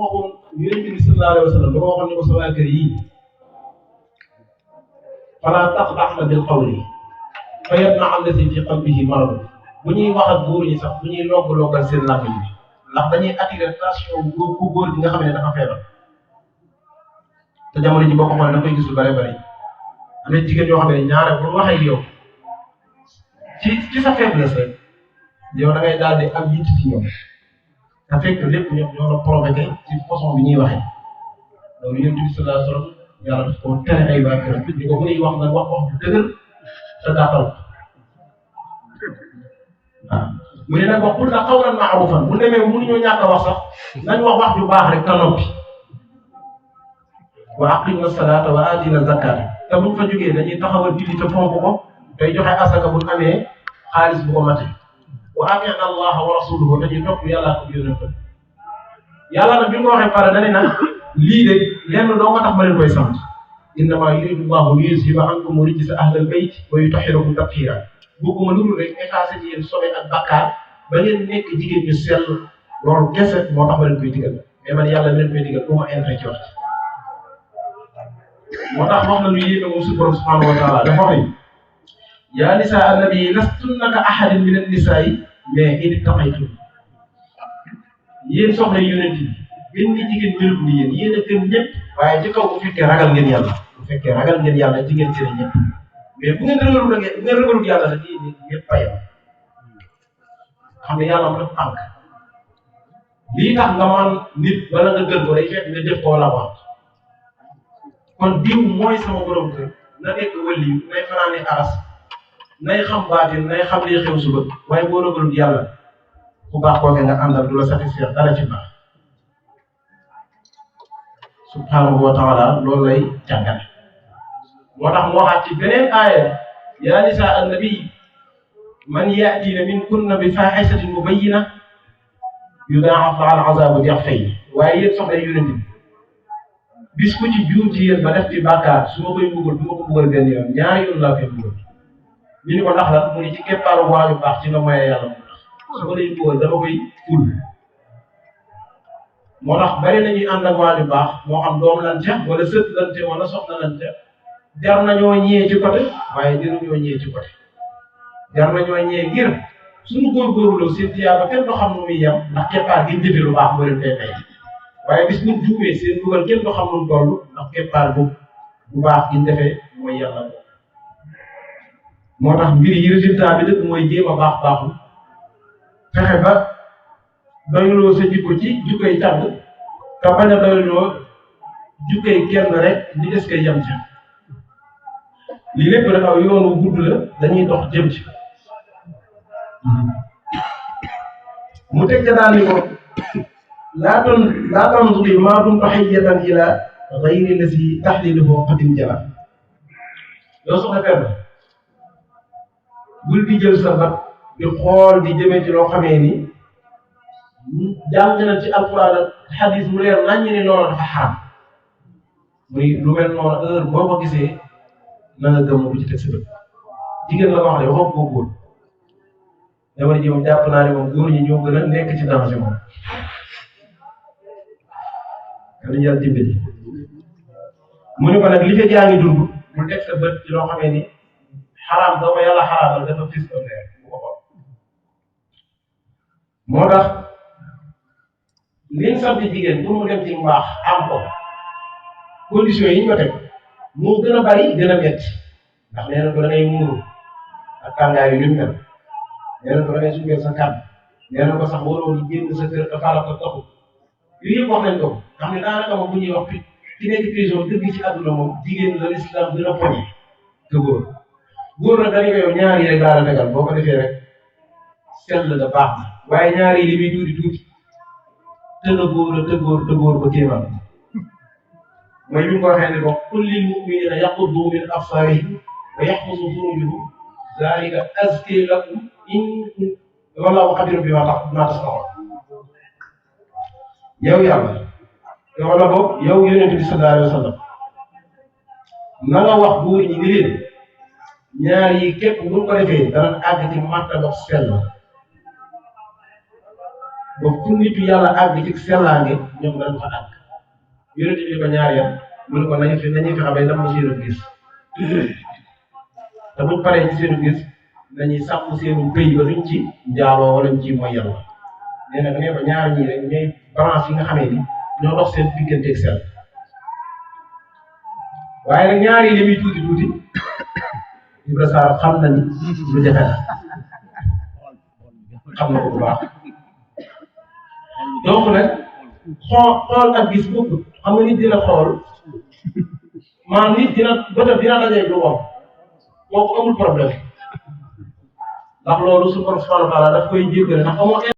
waxoon Yonent bi sallallahu alayhi wa sallam dafa waxoon ne ko sa waa kër yi falaa taxda'na bil qawli fa yatma'a allazi fi qalbihi marad bu ñuy wax ak góor ñi sax bu ñuy logg-loggal seen làmmiñ bi ndax dañuy attirer attention ku góor gi nga xam ne dafa feebar te jamono ji boo ko xoolee da koy gis lu bare bare am na jigéen yoo xam ne ñaare bu waxee yow ci sa faiblesse rek yow da ngay daal di am yitt ci ñoom te fekk lépp ñoo la provoqué ci façon bi ñuy waxee loolu Yonent bi sallallahu alayhi wa sallam yàlla daf ko tere ay bàkkaar ñu ko bu ñuy wax nag wax ju dëgër te daatal waaw mu ne nag wax pour la qawlan ma'rufan bu demee mënuñoo ñàkk a wax sax nañ wax ju baax rek te noppi wa aqimna salata wa atina zakata te buñ fa jógee dañuy taxawal julli te fonk ko tey joxe asaka buñ amee xaalis bu ko mate wa ati'na allaha wa rasuluhu dañuy topp yàlla ko yónnee yàlla nag bi nga waxee pare dañu naan lii de lenn doo ko tax ma leen koy sant innama yuridu llahu liyuzhiba ankum rijsa ahlal bayt wa yutahhirakum tathira bëgguma lu dul rek effacer ci yéen sobe ak bakkaar ba ngeen nekk jigéen ñu sell loolu kese moo tax ma leen koy digal mais man yàlla mi leen koy digal bu ma intérêt ci wax moo tax wax na lu yéeme moom suñu borom subhanahu wa taala dafa wax ni yaa nisaa annabi lastunna ka ahadin min an-nisaa'i mais in ittaqaytum yéen soxna yonent bi benn jigéen melut ni yéen a gën ñëpp waaye ci kaw bu fekkee ragal ngeen yàlla jigéen seen ñëpp mais bu ngeen ragalul yàlla nag yéen ñëpp a yem xam ne yàlla mu def ànk lii tax nga man nit wala nga gën ko day fekk nga jëf koo la wax kon diw mooy sama borom kër na nekk waliyu nay fanaane aras nay xam baatin nay xam li xew suba waaye boo ragalul yàlla ku baax kooke nga àndal du la satisfaire dara ci baax subhanahu wa taala loolu lay jàngale moo tax mu waxaat ci beneen aaya yaa nisaa annabi man ya'tina minkunna bi faahishatin mubayyina yudaa'af laha al-'azaabu di'fayn waaye yéen soxna yonent bi bis ku ci juum ci yéen ba def ci bàkkaar su ma koy mbugal du ma ko mbugal benn yoon ñaari yoon laa koy mbugal ñu ni ko ndax la mu ni ci keppaaru waaju baax ci nga moye yàlla mu tax su ma lay mbugal dama koy ful moo tax bari nañuy ànd ak waaju baax moo xam doom lan ca wala sët lan ca wala soxna lan ca jar nañoo ñëwee ci côté waaye jaruñoo ñëwee ci côté jar nañoo ñëwee ngir suñu góorgóorlu seen tiyaaba kenn du xam nu muy yem ndax keppaar gi jëfe lu baax moo leen koy fay waaye bis buñ juumee seen dugal kenn du xam nu mu toll ndax keppaar bu baax gi defee mooy yàlla moo tax mbir yi résultat bi dëgg mooy jéem a baax baaxul fexe ba doyloo sa jikko ci jikkoy tàgg te bañ a doyloo jikkoy kenn rek li des koy yem ci lii lépp nag aw yoonu gudd la dañuy dox jëm ci mu teg ca daal ni ko laa tanzuri maa dumta hayyatan ila ghayri allazi tahliluhu qadim jala yow soxna Penda bul di jël sa bat di xool di jëmee ci loo xamee ni jàng na ci alquran ak hadis mu leer naññ ni loolu dafa xaram muy lu mel noonu heure boo ko gisee na nga gëm bu ci teg sa bët jigéen la ko wax de waxoo ko góor jamono ji moom jàpp naa ne moom góor ñi ñoo gën a nekk ci danger moom kan yàlla dimbali mu ne ko nag li fekk yaa ngi dund bul teg sa bët ci loo xamee ni xaraam doo ko yàlla xaraamal dafa fis ko leer bu ko xool moo tax liñ sant jigéen pour mu dem ci mbaax am ko conditions yi ñu ko teg moo gën a bari gën a métti ndax nee na ko da ngay muuru ak tàngaay yi lu mu mel nee na ko da ngay suufeel sa kàddu nee na ko sax waroo di génn sa kër dafa la ko taxu yooyu yëpp wax nañ ko xam ne daanaka moom bu ñuy wax ki nekk prison dëgg ci àdduna moom jigéen la l'islam gën a poñe que góor nag dañu ko yow ñaar yi rek laa la tegal boo ko defee rek sell nga baax na waaye ñaar yi li muy tuuti te góor ba kéemaan mooy bi mu ko waxee ne ko qul lil mu'minina yaghuddu min absarihim wa yahfazu furujahum zalika azka lahum wallahu khabirun bima tasna'un yow yàlla yow la boog yow yonent bi sallallahu alayhi wa sallam na nga wax góor ñi ni leen ñaar yi képp bu ñu ko defee dana àgg ci martaba sell ba fu nitu yàlla àgg ci sellaange ñoom dañ fa àgg yonent bi ko ñaari yam mu ne ko nañu fexe bay nam seenu gis te buñ paree ci seenu gis nañuy sàmm seenu pëy ba duñ ci njaaloo wala ñu ci mooy yàlla nee na ne ko ñaar ñii rek ñooy balance yi nga xamee ni ñoo dox seen digganteeg sell waaye nag ñaar yi li muy tuuti tuuti Ibra Sarr xam na ni lu jafe la xam na ko bu baax donc nag xool ak gis bokkut xam nga nit dina xool maanaam nit dina bëtam dina dajee lu wow kooku amul problème ndax loolu suñu borom subhanahu wa taala daf koy jéggale ndax amoo